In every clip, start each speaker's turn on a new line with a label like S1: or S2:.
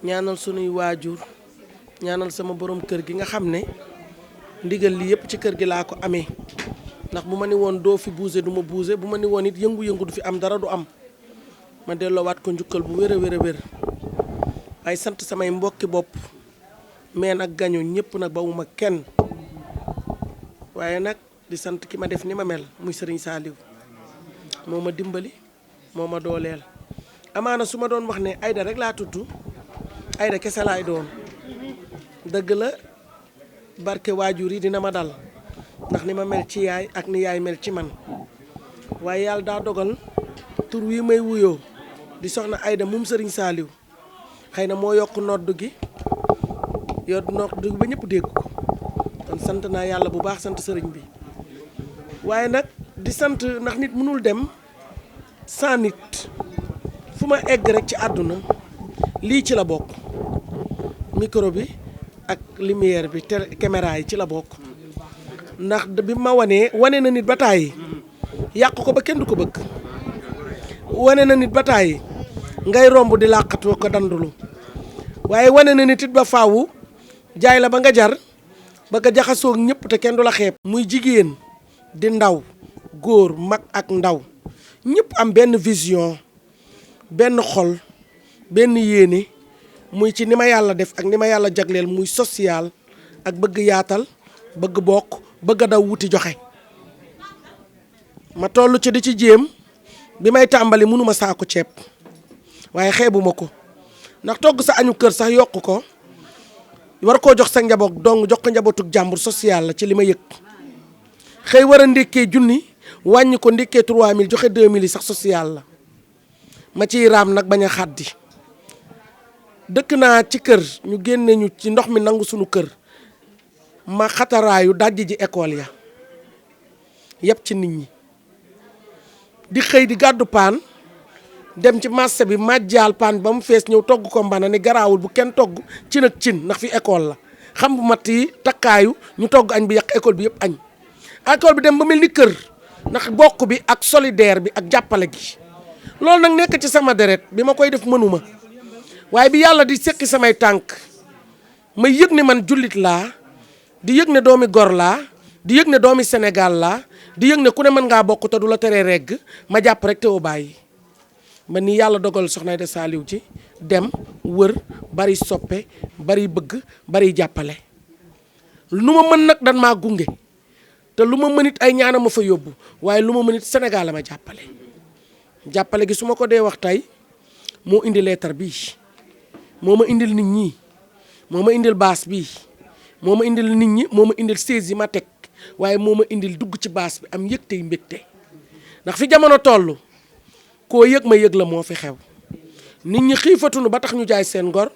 S1: ñaanal sunuy waajur ñaanal sama borom kër gi nga xam ne ndigal li yëpp ci kër gi laa ko amee ndax bu ma ni woon doo fi bouger du ma bouger bu ma ni woon it yëngu-yëngu du fi am dara du am ma delloowaat ko njukkal bu wér a wér a wér ay sant samay mbokki bopp mais nag gañu ñëpp nag bawuma kenn waaye nag di sant ki ma def ni ma mel muy Serigne Saliou moo ma dimbali moo ma dooleel amaana su ma doon wax ne Aïda rek laa tudd Aïda kese laay doon dëgg la barke waajur yi dina ma dal ndax ni ma mel ci yaay ak ni yaay mel ci man waaye yàlla daa dogal tur wi may wuyoo di soxna Aïda moom Serigne Saliou xëy na moo yokk noddu gi noddu gi ba ñëpp dégg ko kon sant naa yàlla bu baax sant sëriñ bi waaye nag di sant ndax nit mënul dem sans nit fu ma egg rek ci àdduna lii ci la bokk micro bi ak lumière bi caméra yi ci la bokk ndax bi ma wane na nit ba tàyyi yàq ko ba kenn du ko bëgg wane na nit ba tàyyi ngay romb di làqatoo ko dandulu waaye wane na nit it ba faawu jaay la ba nga jar ba nga jaxasoog ñëpp te kenn du la xeeb muy jigéen di ndaw góor mag ak ndaw ñëpp am benn vision benn xol benn yéene muy ci ni ma yàlla def ak ni ma yàlla jagleel muy social ak bëgg yaatal bëgg bokk bëgg daw wuti joxe ma toll ci di ci jéem bi may tàmbali mënuma saako ceeb waaye xeebuma ko ndax togg sa añu kër sax yokk ko war koo jox sa njaboot dong jox ko njabootug jàmbur social la ci li ma yëg xëy war a ndékkee junni wàññi ko ndékkee 3000 joxe 2000 yi sax social la ma ciy raam nag bañ a xàddi dëkk naa ci kër ñu génne ñu ci ndox mi nangu suñu kër ma xataraayu dajji ji école ya yëpp ci nit ñi di xëy di gàddu paan dem ci marché bi màjjaal paan ba mu fees ñëw togg ko mbana ni garaawul bu kenn togg cin ak cin ndax fi école la xam bu matt yi takkaayu ñu togg añ bi yàq école bi yëpp añ école bi dem ba mel ni kër ndax bokk bi ak solidaire bi ak jàppale gi loolu nag nekk ci sama deret bi ma koy def mënuma waaye bi yàlla di sekki samay tànk ma yëg ne man jullit laa di yëg ne doomi gor laa di yëg ne doomi Sénégal laa di yëg ne ku ne mën ngaa bokk te du la teree regg ma jàpp rek te woo bàyyi ba ni yàlla dogal soxna Aïda Saliou ci dem wër bari soppe bari bëgg bari jàppale lu ma mën nag dan maa gunge te lu ma mënit ay ñaana ma fa yóbbu waaye lu ma mënit Sénégal la ma jàppale gi su ma ko dee wax tey moo indi lettre bii moo ma indil nit ñi moo ma indil baas bii moo ma indil nit ñi moo ma indil sées yi ma teg waaye moo ma indil dugg ci baas bi am yëg tey mbégte ndax fi jamono toll koo yëg ma yëg la moo fi xew nit ñi xiifatunu ba tax ñu jaay seen ngor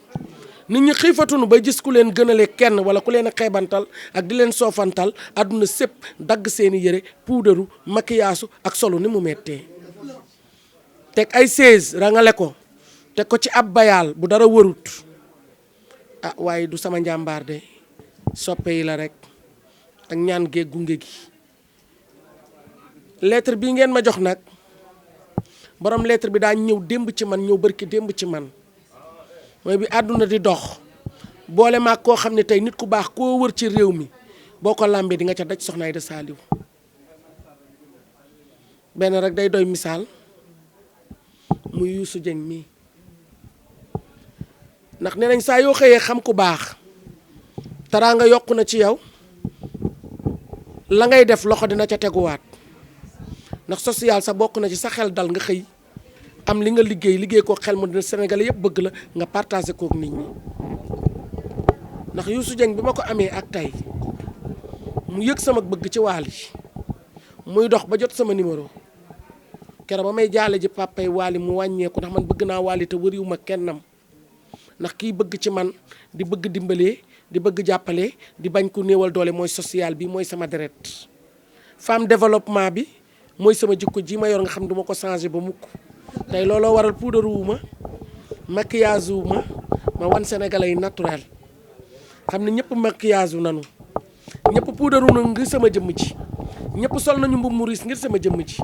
S1: nit ñi xiifatunu ba gis ku leen gënale kenn wala ku leen a xeebantal ak di leen soofantal àdduna sépp dagg seeni yëre puudaru makiyaasu ak solu ni mu mettee teg ay sées rangale ko teg ko ci ab bayaal bu dara wërut ah waaye du sama njàmbaar de soppe yi la rek ak ñaan gee gunge gi lettre bii ngeen ma jox nag borom lettre bi daa ñëw démb ci man ñëw barki démb ci man mooy bi àdduna di dox boole maag koo xam ne tey nit ku baax koo wër ci réew mi boo ko làmbee di nga ca daj soxna Aïda Saliou benn rek day doy misaal muy Youssou Dieng mii ndax nee nañ saa yoo xëyee xam ku baax teraanga yokku na ci yow la ngay def loxo dina ca teguwaat ndax social sa bokk na ci sa xel dal nga xëy am li nga liggéey ko xel mu dina Sénégalais yëpp bëgg la nga partagé kook nit ñi ndax Youssou Dieng bi ma ko amee ak tey mu yëg sama bëgg ci Wally muy dox ba jot sama numéro keroog ba may jaale ji papay Wally mu wàññeeku ndax man bëgg naa Wally te wëriwuma kennam ndax kii bëgg ci man di bëgg dimbalee di bëgg jàppale di bañ ku néewal doole mooy social bi mooy sama deret femme développement bi mooy sama jikko ji ma yor nga xam duma ko changé ba mukk tey looloo waral puudaru wu ma maquillage wu ma wan sénégalais yi naturel xam ne ñëpp maquillage wu nanu ñëpp puudaru na ngir sama jëmm ji ñëpp sol nañu mbubb mu riis ngir sama jëmm ji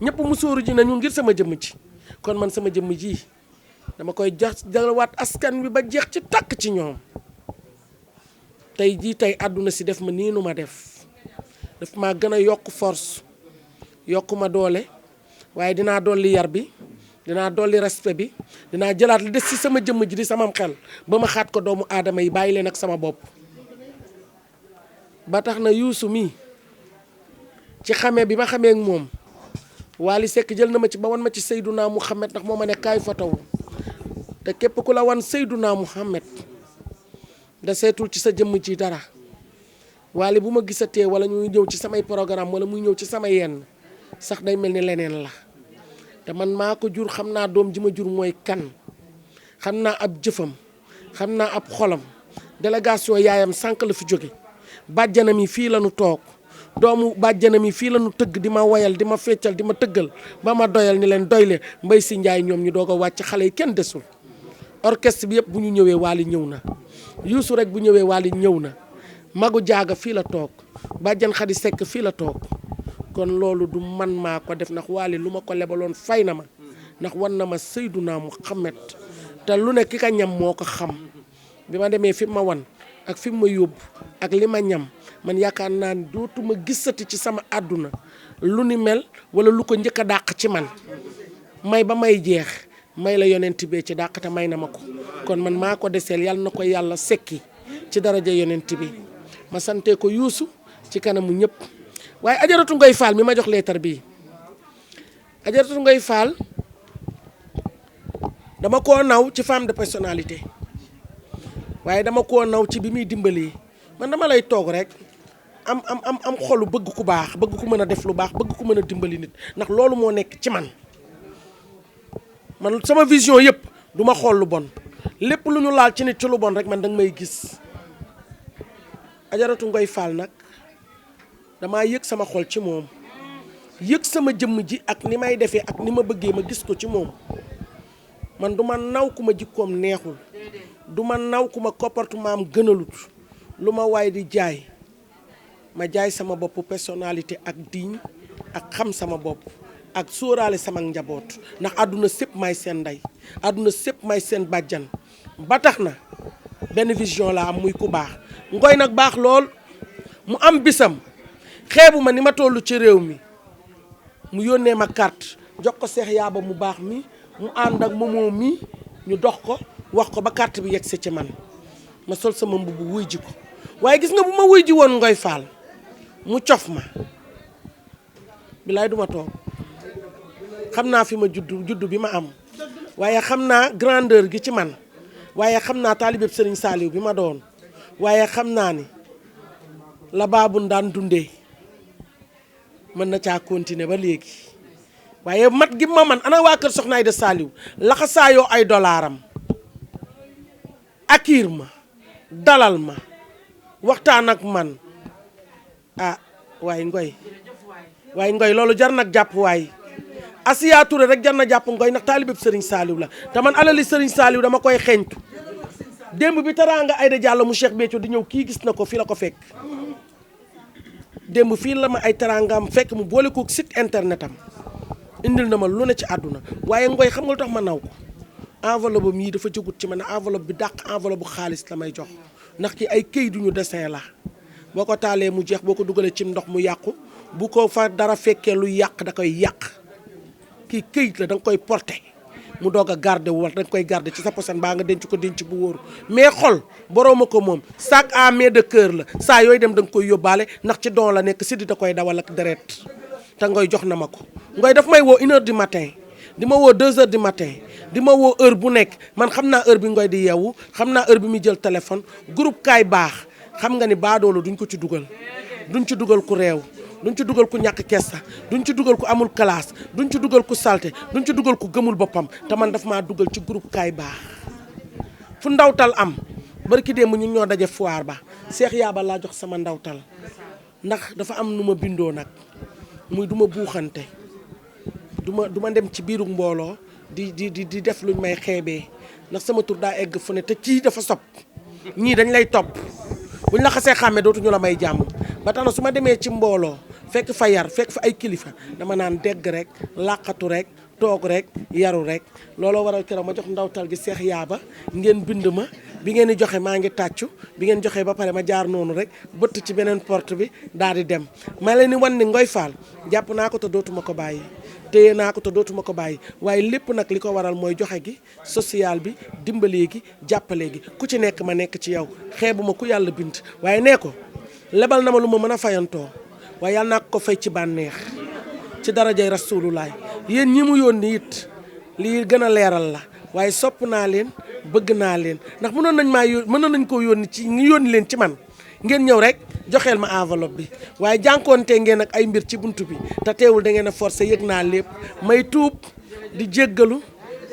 S1: ñëpp musóoru ji nañu ngir sama jëmm ji kon man sama jëmm ji dama koy jarawaat askan wi ba jeex ci tàkk ci ñoom tey jii tey àdduna si def ma nii nu ma def maa gën a yokk force yokk ma doole waaye dinaa dolli yar bi dinaa dolli respect bi dinaa jëlaat li des ci sama jëmm ji di samam xel ba ma xaat ko doomu aadama yi bàyyi leen ak sama bopp ba tax na Youssou mi ci xamee bi ma xamee ak moom Wally Seck jël na ma ci ba wan ma ci Seydouna Mouhamed ndax moo ma ne kaay fotow te képp ku la wan Seydouna Mouhamed da seetul ci sa jëmm ci dara Wally bu ma gisatee wala ñuy ñëw ci samay programme wala muy ñëw ci sama yenn sax day mel ni leneen la te man maa ko jur xam naa doom ji ma jur mooy kan xam naa ab jëfam xam naa ab xolam délégation yaayam sànq la fi jóge bàjjanam yi fii la ñu toog doomu bàjjanam yi fii la ñu tëgg di ma woyal di ma feccal di ma tëggal ba ma doyal ni leen doyle Mbay Si Njaay ñoom ñu doog a wàcc xale yi kenn desul orchestre bi yëpp bu ñu ñëwee Wally ñëw na Youssou rek bu ñëwee Wally ñëw na Magu Jaaga fii la toog bàjjan Xadi Sekk fii la toog kon loolu du man maa ko def ndax Wally lu ma ko lebaloon fay na ma ndax wan na ma Seydouna Mouhamed te lu ne ki ka ñam moo ko xam bi ma demee fi ma wan ak fi ma yóbbu ak li ma ñam man yaakaar naa ni dootuma gisati ci sama àdduna lu ni mel wala lu ko njëkk a dàq ci man may ba may jeex may la yonent bee ci dàq te may na ma ko kon man maa ko deseel yàlla na ko yàlla sekki ci daraja yonent bi ma sante ko Youssou ci kanamu ñëpp waaye Ajaratu Ngoy Fall mi ma jox leetar bii Ajaratu Ngoy Fall dama koo naw ci femme de personnalité waaye dama koo naw ci bi muy dimbali man dama lay toog rek am xolu bëgg ku baax bëgg ku mën a def lu baax bëgg ku mën a dimbali nit ndax loolu moo nekk ci man sama vision yëpp du ma xool lu bon lépp lu ñu laal ci nit ci lu bon rek man danga may gis Ajaratu Ngoy Fall nag damaa yëg sama xol ci moom yëg sama jëmm ji ak ni may defee ak ni ma bëggee ma gis ko ci moom man du ma naw ku ma jikkoom neexul du ma naw ku ma comportement am gënalut lu ma waay di jaay ma jaay sama bopp personnalité ak digne ak xam sama bopp ak sóoraale sama njaboot ndax àdduna sépp may seen ndey àdduna sépp may seen bàjjan ba tax na benn vision la am muy ku baax Ngoy nag baax lool mu am bisam xeebu ma ni ma toll ci réew mi mu yónnee ma carte jox ko Seex Yaaba mu baax mi mu ànd ak moomoo mi ñu dox ko wax ko ba carte bi yegg si ci man ma sol sama mbubb wuy ji ko waaye gis nga bu ma wuy ji woon Ngoy Fall mu cof ma bilaay duma toog xam naa fi ma juddu bi ma am waaye xam naa grandeur gi ci man waaye xam naa taalibeb Sëriñ Saaliw bi ma doon waaye xam naa ni la baabun daan dundee mën na caa continuer ba léegi waaye mat gi ma man ana waa kër Soxna Aïda Saliou laxasaayoo ay dolaaram akiir ma dalal ma waxtaan ak man ah waaye Ngoy loolu jar nag jàpp waay Asiya Touré rek jar na jàpp Ngoy ndax taalibeb Sëriñ Saaliw la te man alali Sëriñ Saaliw dama koy xeeñtu démb bi teraanga Aïda Diallo mu Cheikh Béthio di ñëw kii gis na ko fii la ko fekk démb fii la ma ay teraangaam fekk mu boole ko site internet am indil na ma lu ne ci àdduna waaye Ngoy xam nga lu tax ma naw ko enveloppe am yii dafa jógut ci man enveloppe bi dàq enveloppe bu xaalis la may jox ndax ki ay këyit duñu dessin la boo ko taalee mu jeex boo ko dugalee ci ndox mu yàqu bu ko fa dara fekkee lu yàq da koy yàq kii këyit la da nga koy porter mu doog a garder wala da nga koy garder ci sa posan baa nga denc ko denc bu wóoru mais xol borooma ko moom sac à main de cœur la saa yooyu dem da nga koy yóbbaale ndax ci don la nekk si di da koy dawal ak deret te Ngoy jox na ma ko Ngoy daf may woo 1h du matin di ma woo 2h du matin di ma woo heure bu nekk man xam naa heure bi Ngoy di yeewu xam naa heure bi muy jël téléphone groupe kaay baax xam nga ni baadoolo duñ ko ci dugal duñ ci dugal ku réew duñ ci dugal ku ñàkk kessa duñ ci dugal ku amul classe duñ ci dugal ku salte duñ ci dugal ku gëmul boppam te man daf maa dugal ci groupe kaay baax fu ndawtal am barki démb ñun ñoo daje foire ba Seex Yaaba laa jox sama ndawtal ndax dafa am nu ma bindoo nag muy du ma buuxante du ma dem ci biiru mbooloo di def luñ may xeebee ndax sama tur daa egg fu ne te kii dafa sob ñii dañ lay topp buñ la xasee xàmmee dootuñu la may jàmm ba tax na su ma demee ci mbooloo fekk fa yar fekk fa ay kilifa dama naan dégg rek làqatu rek toog rek yaru rek looloo waral keroog ma jox ndawtal gi Seex Yaaba ngeen bind ma bi ngeen di joxe maa ngi tàccu bi ngeen joxee ba pare ma jaar noonu rek bëtt ci beneen porte bi daal di dem ma leen ni wan ni Ngoye Fall jàpp naa ko te dootuma ko bàyyi téye naa ko te dootuma ko bàyyi waaye lépp nag li ko waral mooy joxe gi social bi dimbalee gi jàppale gi ku ci nekk ma nekk ci yow xeebuma ku yàlla bind waaye nee ko lebal na ma lu ma mën a fayantoo waaye yàlla naa ko fay ci bànneex ci darajay Rasulullah yéen ñi mu yónni it lii gën a leeral la waaye sopp naa leen bëgg naa leen ndax mënoon nañ koo yónni ci ñu yónni leen ci man ngeen ñëw rek joxeel ma enveloppe bi waaye jànkoonte ngeen ak ay mbir ci buntu bi te teewul da ngeen a forcé yëg naa lépp may tuub di jéggalu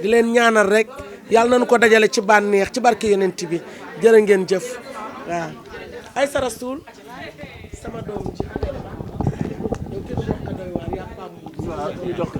S1: di leen ñaanal rek yàlla nañu ko dajale ci bànneex ci barke yonent bi jërë ngeen jëf waaw ay sa Rasul sama doom ji yow kenn jox ko doy waar yaa pam ñu jox